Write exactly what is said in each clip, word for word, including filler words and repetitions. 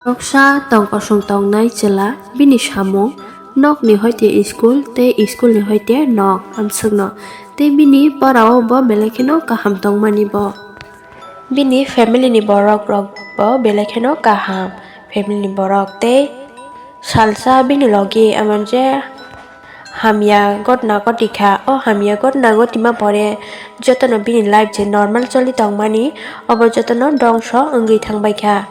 Noksa tong kosong tongnai chwla, bini samung nokni hoite school tei school ni hoite nok amswkno, tei bini porao bo belai kheno kaham tongmani bo. Bini family ni borok rok bo belai kheno kaham, family ni borok tei salsa bini logi amon je hamya gotna goti kha. O hamya gotna gotima pore jotono bini life je normal choli tongmani, obo jotono dongso wngwi thangbai kha.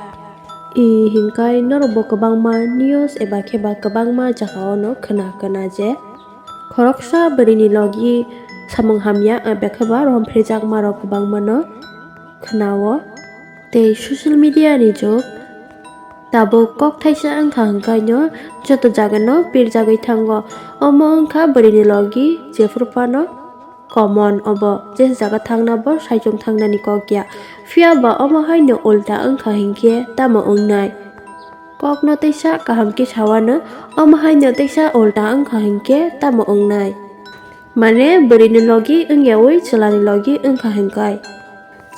I hinkai norok bo kwbangma news eba khe ba kwbangma jagao no khna khna je khoroksa bwrwini logi samung hamya eba khe ba romphrejakma rok kwbangma no khna-o. Tei social media ni jug, tabuk kok thaisa wngkha hinkaino joto jagano pirjagwi thango. Omo wngkha bwrwini logi jephuru phano common obo, je jaga thangna bo saichung thangnani kok ya. Phiya ba omo haino ulta wngkha hinkhe tamo wngnai? Kokno teisa kaham khe sawano, omo haino teisa ulta wngkha hinkhe tamo wngnai? Mane bwrwini logi wngyawi chwlani logi wngkha hinkai.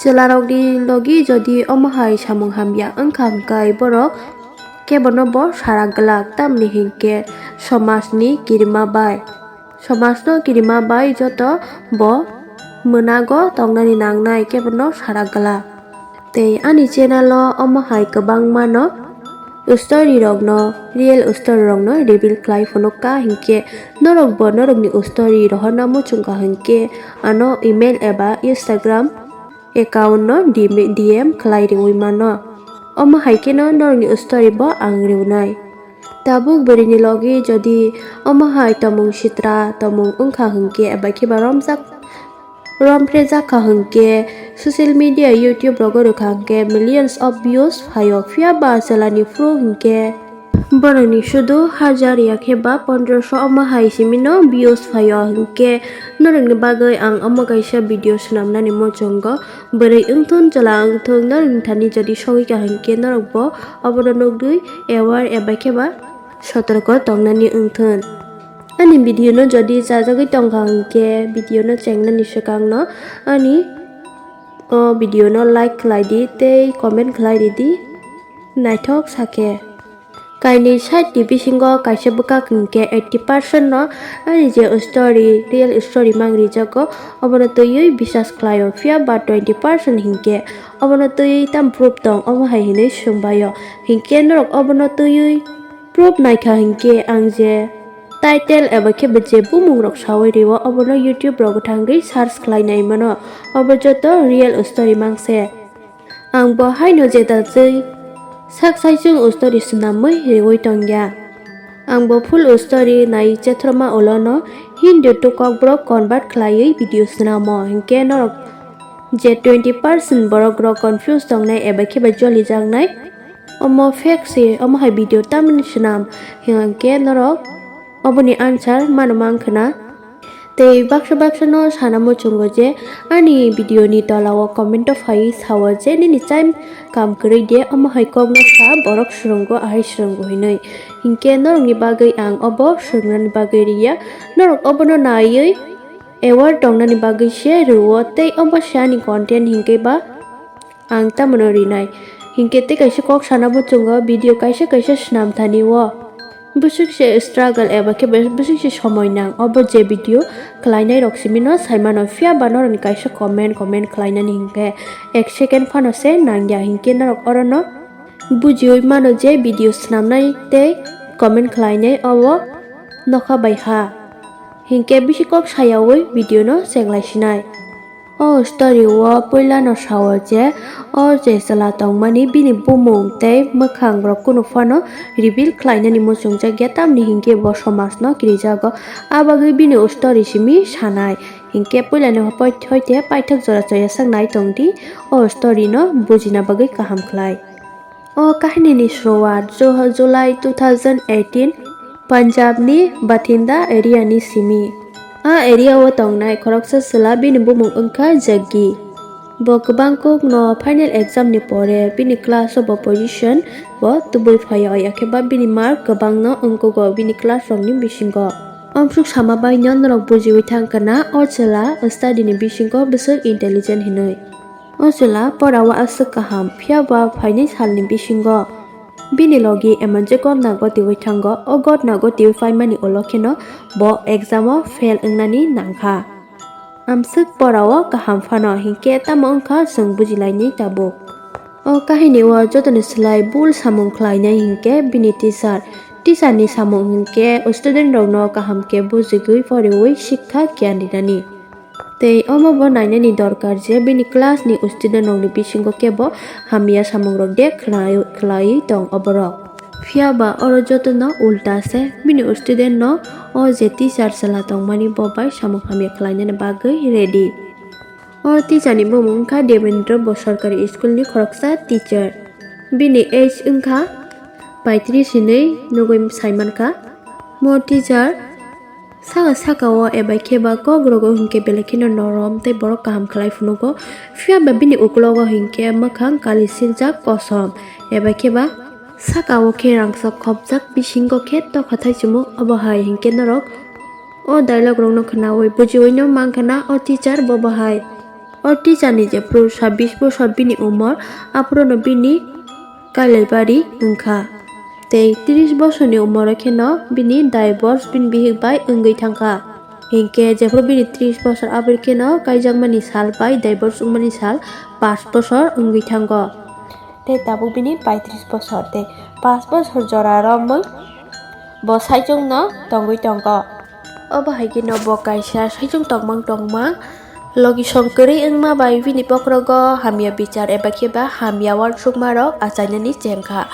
Chwlarokni logi jodi omo hai samung hamya wngkha hinkai borok kebono bo sara glak, tamni hinkhe somajni kirima bai. Somajno kirima bai joto bo mwnago tongnani nangnai kebono sara glak. Tei ani channel o omo hai kwbangma no story rokno, real story rokno reveal khlai phunukha hinkhe norokbo norokni story rohorna muchungkha hinkhe ano email eba Instagram account no D M, D M khlai riwi mano. Omo hai kheno norokni story bo ang riwnai. Tabuk bwrwini logi jodi omo hai tomung sitra tomung wngkha hinkhe eba khe ba romjak, romphrejakha hinkhe social media YouTube rogo rwkha hinkhe millions of views phaio, phiya ba chwlani phuru hinkhe borokni sudu hajar ya khe ba pondroso omo hai simino views phaio hinkhe norokni bagwi ang omo kaisa video swnamnani muchungo. Bwrwi wngthun, chwla wngthun, norokni thani jodi sogwi kha hinkhe norokbo obono nukgwi aware eba khe ba sotorko tongnani wngthun. Ani video no jodi chajagwi tongkha hinkhe video no chengnani swkangno ani o video no like khlai di tei comment khlai ridi, naithok sakhe. Kainwi side ni bisingo kaisa bwkak hinkhe eighty percent no ani je story, real story mang rijago, obono twiwi bisas khlaio, phiya ba twenty percent hinkhe obono twiwi tam proof tong, omo hai hinwi swngbaio. Hinkhe norok obono twiwi proof naikha hinkhe ang je title eba khe bo je bumung rok sawi rio, obono YouTube rogo thangwi search khlai nai mano, obo joto real story mang se. Ang bo haino jeta twi sak saichung story swnamwi riwi tongya. Ang bo full story nai chethroma ulono Hindi to Kokborok convert khlaiwi video swnamo, hinkhe norok je twenty percent borok rok confuse tongnai eba khe ba jolijaknai. Omo fake se, omo hai video tamni swnam, hinkhe norok oboni answer mano mankha na. Tei baksa baksa no sana muchungo je ani video ni tola o comment o phai sao je nini time kam kwrwi de, omo hai kok no sa borok swrwngo, ahai swrwngo hinwi. Hinkhe norok ni bagwi ang obo swrwngna ni bagwi riya, norok obono naiwi aware tongna ni bagwi se rwo, tei obo se ani content hinkhe ba ang tamoni rinai. Hinkhe tei kaisa kok sana muchungo video kaisa kaisa swnam thani o. Bwswk se struggle eba khe bwswk se somoi nang obo je video khlainai rok simi no sai mano, phiya ba norok ni kaisa comment, comment khlainani hinkhe ek second phano se nangya, hinkhe norok oro no bujiwi mano je video swnamnai tei comment khlainai obo nokha bai ha. Hinkhe bisi kok sayawi video no chenglai sinai. O story o puila no sao je, o je chwla tongmani bini bumung tei mwkhang rok kunu phano reveal khlainani muchungjak ya, tamni hinkhe bo somaj no kirijago. A bagwi bini o story simi sanai. Hinkhe puila ni hoite paithak jora choya sak nai tong di, o story no bujina bagwi kaham khlai. O kahini ni suruat Ju-, July two thousand eighteen, Punjab ni Bathinda area ni simi. A area o tongnai khoroksa chwla, bini bumung wngkha Jaggi. Bo kwbang kok no final exam ni pore bini class o bo position bo tubui phaio, yakhe ba bini mark kwbang no wngkugo bini class rok ni bisingo. Amsuk sama bai no norok bujiwi thang kana o chwla study ni bisingo bwswk intelligent hinwi. O chwla pora o aswk kaham, phiya ba phainai salni bisingo Bini logi emonje gotna gotiwi thango, o gotna gotiwi paimani ulo kheno bo exam o fail wngnani nangkha. Amswk porao kaham phano hinkhe tamo wngkha chwng bujilainai tabuk. O kahini o jotoni slai bul samung khlainai hinkhe bini teacher. Teacher ni samung hinkhe student rokno kaham khe bujigwi poriwi sikha giyan rinani. Tei omo bo nainani dorkar je bini class ni student rokni bisingo kebo hamya samungrok de khlai-, khlaiwi tong oborok. Phiya ba oro jotono ulta se, bini student no o je teacher chwla tongmani bo bai samung hamya khlainani bagwi ready. O teacher ni bumung wngkha Devendra, bo sorkari school ni khoroksa teacher. Bini age wngkha paitris hinwi nugwi saimankha. Mo teacher saka saka o ebai khe ba kok rogo hinkhe belai kheno norom tei borok kaham khlai phunugo. Phiya ba bini ukulogo hinkhe mwkhang kali siljak kosom ebai khe ba saka o khe rangchak khopjak, bisingo khe tokha thaichimo. Obo hai hinkhe norok o dialogue rokno khnaui bujiui no mankha na o teacher bo bahai. O teacher ni jephru sabbish bosor bini umor, aphuru no bini kailaibari wngkha. Tei tris bosorni umoro kheno bini divorce bini bihik bai wngwi thangkha. Hinkhe jephru bini tris bosor aboni kheno kaijakmani sal bai divorce wngmani sal pash bosor wngwi thango. Tei tabuk bini paitris bosor, tei pash bosor jora romwi bo saichung no tongwi tongo. Obo hai kheno bo kaisa saichung tongmang tongmang logi song kwrwi wngma bai bini bokhorogo hamya bichar eba khe ba hamya uansukma rok achainani chengkha.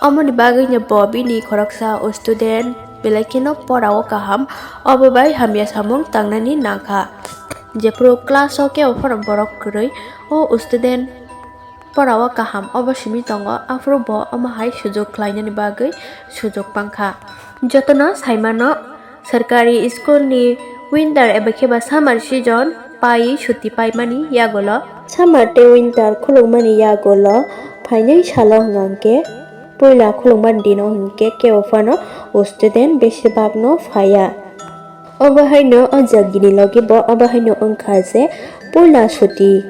Omoni bagwino bo bini khoroksa student belai kheno porao kaham, obo bai hamya samung tangnani nangkha. Jephru class o kebo phano borok kwrwi, o student porao kaham obo simi tongo, aphuru bo omo hai sujok khlainani bagwi sujok pankha. Jotono saimano, sorkari school ni winter eba khe ba summer season pai suti paimani yagulo. Summer tei winter khulukmani yagulo phainai salo hwnkhe puila khulukmani dino hwnkhe kebo phano student besibakno phaiya. Obo haino o jagini logi bo obo haino wngkha je puila suti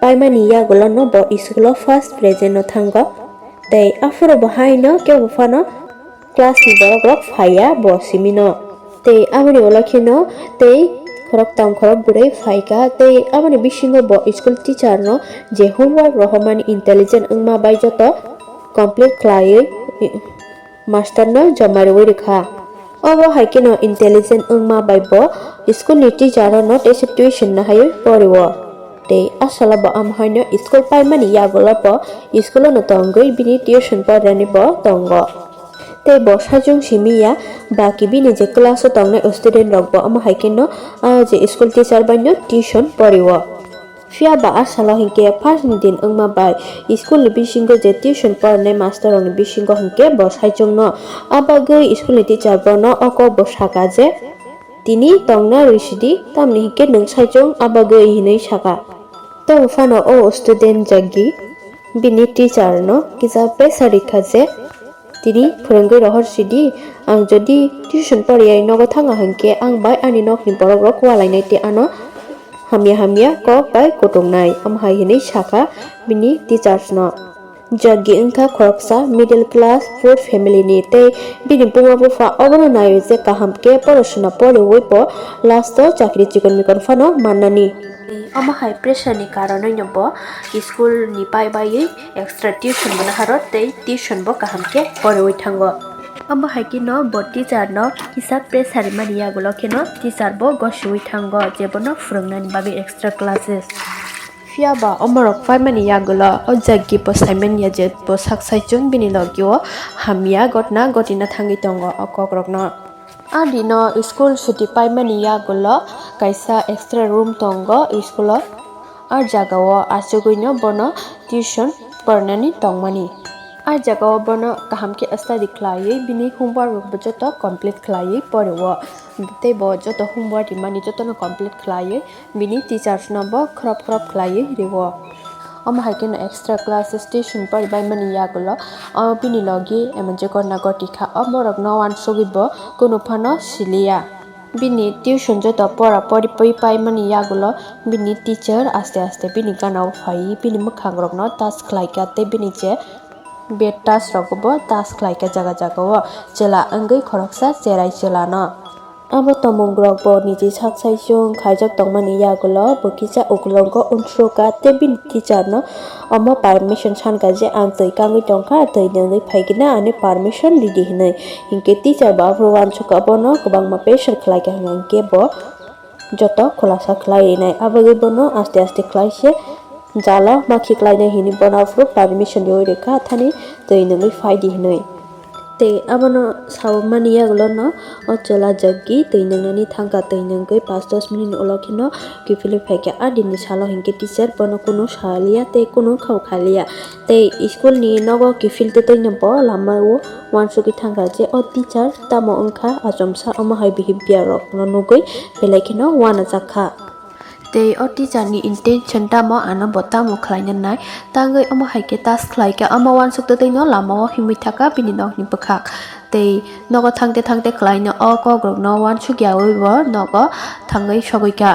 paimani yagulono bo school o first present no thango. Tei aphuru bo haino kebo phano class ni borok rok phaiya bo simino. Tei aboni ulo kheno tei khoroktham khorokbwrwi phaikha, tei aboni bisingo bo school teacher no je homework rohormani intelligent wngma bai joto complete khlaiwi master no joma rwui rwkha. Obo hai kheno intelligent wngma bai bo school ni teacher no teisa tuition nahaiwi porio. Tei asalo bo amo haino school paimani yagulo bo school no tongwi bini tuition porinani bo tongo. Tei bo saichung simi ya, baki bini je class o tongnai student rok bo amo hai kheno, ah, je school teacher bai no tuition porio. Phiya ba a salo hinkhe first ni din wngma bai school ni bisingo je tuition porinai master rokni bisingo hinkhe bo saichung no. A bagwi school ni teacher bono o kok bo saka je tini tongna rwi sidi, tamni hinkhe nwng saichung a bagwi hinwi saka. Tei phano o student jaggi bini teacher no kisa pressure rikha je, tini phwrwngwi rohor sidi, ang jodi tuition poriyai nogo thanga hinkhe ang bai ani nokni borok rok ualainai tei ano hamya hamya kok bai kutungnai, amo hai hinwi sakha bini teachers no. Jaggi wngkha khoroksa middle class poor family ni tei bini buma bupha obono naiwi je kaham khe porosona poriwi bo last o chakri chikon mikon phano mannani. Omo hai pressure ni karonwi no bo school ni pai baiwi extra tuition bo naharo tei tuition bo kaham khe poriwi thango. Omo hai kheno bo teacher no kisa pressure rimani yagulo kheno teacher bo gosiwi thango je bono phwrwngnani bagwi extra classes. Phiya ba omorok paimani yagulo o jaggi bo saimanya je bo sak saichung bini logi o hamya gotna gotina thangwi tongo o kokrokno. A dino school suti paimani yagulo kaisa extra room tongo school o. A jagao achugwino bono tuition pornani tongmani. A jagao bono kaham khe study khlaiwi bini homework rokbo joto complete khlaiwi porio. Tei bo joto homework rimani jotono complete khlaiwi bini teachers no bo khrop khrop khlaiwi rio. Omo hai kheno extra classes tuition poribaimani yagulo o bini logi emonje gotna goti kha, o borokno uansugwi bo kunu phano siliya. Bini tuition joto pora pori pui paimani yagulo bini teacher aste aste bini gana o phaiwi bini mwkhang rokno touch khlaikha tei bini je Bed tas rokbo tas khlai kha jaga jaga o, chwla wngwi khoroksa cherai chwla no. Abo tomong rok bo niji sak sai chwng khaijak tongmani yagulo bo kisa ukulungo unsuk kha tei bini teacher no omo permission san kha je ang twi kangwi tong kha, twi nungwi phai khe na ani permission ridi hinwi. Hinkhe teacher bo aphuru uansuk kha, bono kwbangma pressure khlai kha hwnkhe bo joto khulasa khlai rinai. Abagwi bono aste aste khlai se jalo ma khiklai nai hinwi bono aphuru permission riui rwkha, thani twi nungwi phai di hinwi. Tei abono sawi mani yagulo no o chwla jaggi twi nungnani thangkha, twi nungwi pash dos minute ni ulo kheno kiphilwi phaikha. A dinni salo hinkhe teacher bono kunu saliya tei kunu khao khaliya. Tei school ni nogo kiphil twtwi no bo lama o uansugwi thangkha je o teacher tamo wngkha, achomsa omo hai behavior rok no nugwi belai kheno uanajakha. Tei o teacher ni intention tamo, ano bo tamo khlaina nai. Tangwi omo hai khe tas khlai kha, omo uansuk twtwi no lama o himwi thaka bini nok ni bwkhak. Tei nogo thangte thangte khlai no o kok rok no uansuk yaui bo nogo thangwi sogwi kha.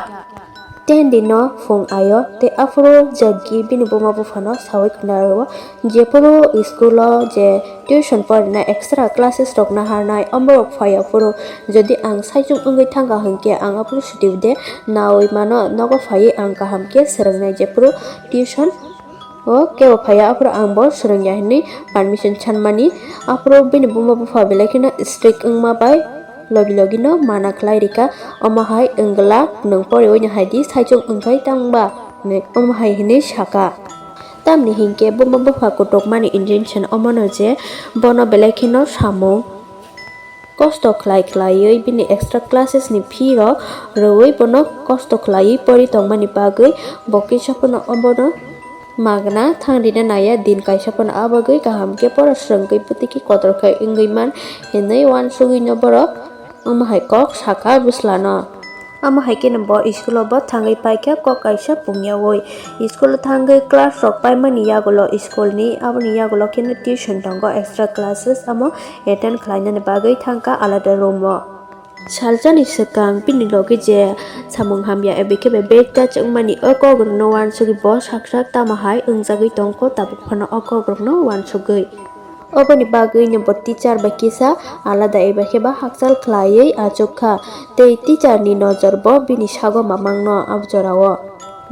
Ten din no phung aio tei aphuru jaggi bini buma bupha no saui khna rwo. Jephuru school o je tuition porina extra classes rok naharnai, omorok phaiya phuru jodi ang saichung wngwi thangkha hinkhe ang aphuru suti de naui mano, nogo phaiwi ang kaham khe swrwngnai. Jephuru tuition o kebo phaiya aphuru ang bo swrwngya hinwi permission sanmani. Aphuru bini buma bupha belai kheno strict wngma bai logi logi no mana khlai rikha. Omo hai wngla nwng poriwi no hai di saichung wngkhai tangba hinwi omo hai hinwi saka. Tamni hinkhe buma bupha kutukmani intention omono je bono belai kheno samung kosto khlai khlaiwi bini extra classes ni fee rok rwui bono kosto khlaiwi pori tongmani bagwi bo kisa phano obono magna thang rina naiya, din kaisa phano abagwi kaham khe pora swrwngwi bwtwi khe kotor khe wngwi man hinwi uansugwi no borok omo hai kok saka bwsla no. Omo hai kheno bo school o bo thangwi paikha, kok kaisa pungyaui. School o thangwi class rok paimani yagulo school ni, aboni yagulo kheno tuition tongo, extra classes amo attend khlainani bagwi thangkha alada room o. Salsani swkang bini logi je samung hamya eba khe bai bag touch wngmani o kok rokno uansugwi bo sak sak tamo hai wngjagwi tongkho, tabuk phano o kok rokno uansugwi. Oboni bagwino bo teacher bai kisa alada eba khe ba hakchal khlaiwi achuk kha, tei teacher ni nojor bo bini sago mamang no abo jora o.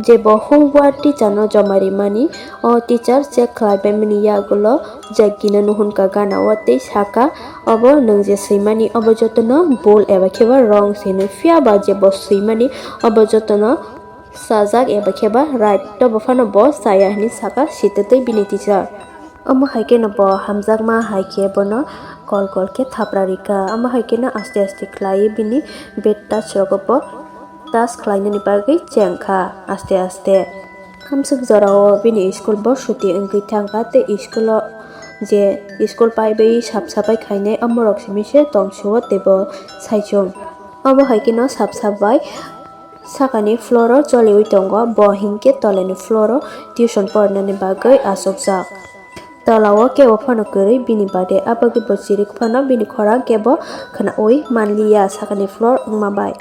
Je bo homework teacher no joma rimani, o teacher check khlai bai mani yagulo jaggi no nuhun ka gana o tei saka, obo nwng je swimani obo jotono bul eba khe ba wrong se hino, phiya ba je bo swimani obo jotono sajak eba khe ba right, tobo phano bo chaya hinwi saka sitwtwi bini teacher. Omo hai kheno bo hamjakma hai khe bono kol kol khe thapra rikha. Omo hai kheno aste aste khlaiwi bini bed touch rogo bo touch khlainani bagwi chengkha aste aste. Hamswk jorao bini school bo suti wngwi thangkha tei school o je school paibai sap sapai khainai omorok simi se tongsuo tei bo saichung. Omo hai kheno sap sap bai sakani floor o choliwi tongo, bo hinkhe tolani floor o tuition porinani bagwi achukjak. Tola o kebo phano kwrwi bini bade, abagwi bo chirik phano bini khorang kebo khnaui manliya sakani floor wngma bai.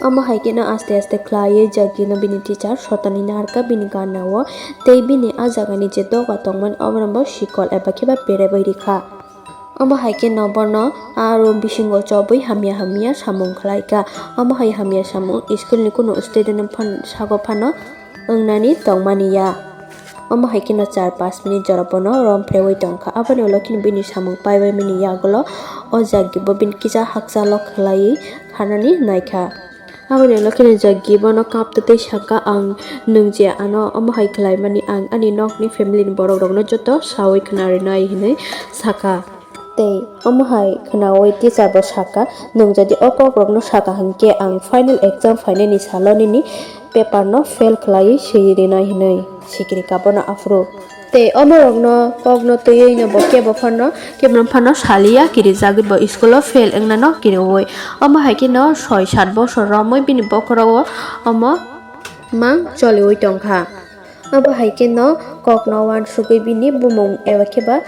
Omo hai kheno aste aste khlaiwi jagino bini teacher sotoni narwkha bini gana o, tei bini a jagani je doga tongmani oborok bo sikol eba khe ba perebai rikha. Omo hai kheno bono a room bisingo chobwi hamya hamya samung khlaikha. Omo hai hamya samung school ni kunu student phano sago phano wngnani tongmani ya. Omo hai kheno char panch minute jora bono rom phrewi tongkha. Aboni ulo kheno bini samung paibai mani yagulo o jaggi bo bini kisa hakchalo khlaiwi khanani naikha. Aboni ulo kheno jaggi bono kaptwi tei sakha, "Ang nwng je ano omo hai khlaimani, ang ani nokni family ni borok rokno joto sawi khna rinai," hinwi sakha. Tei omo hai khnaui teacher bo sakha, "Nwng jodi o kok rokno sakha hinkhe ang final exam phainani salo nini paper no fail khlaiwi swi rinai," hinwi sikrika bono aphuru. Tei omorokno kokno twiwi no bo kebo phano, kebo phano saliya, kirijagwi bo school o fail wngnano kiriui. Omo hai kheno soi sat bosor romwi bini bokhorogo omo mang choliui tongkha. Obo hai kheno kokno uansugwi bini bumung eba khe ba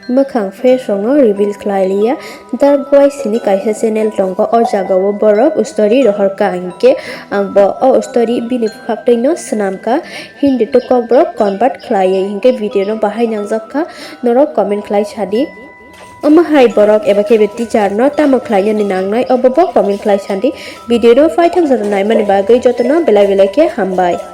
Mwkhang face rokno reveal khlai liya. Dark Voice hwnwi kaisa channel tongo, o jagao borok story rohorkha, hinkhe ang bo o story bini bwkhaktwino swnamkha, Hindi to Kokborok convert khlaiwi, hinkhe video no bahai nangjakha, norok comment khlai sadi. Omo hai borok eba khe teacher no tamo khlainani nangnai, obo bo comment khlai sadi. Video no paithak jora naimani bagwi jotono belai belai khe hambai.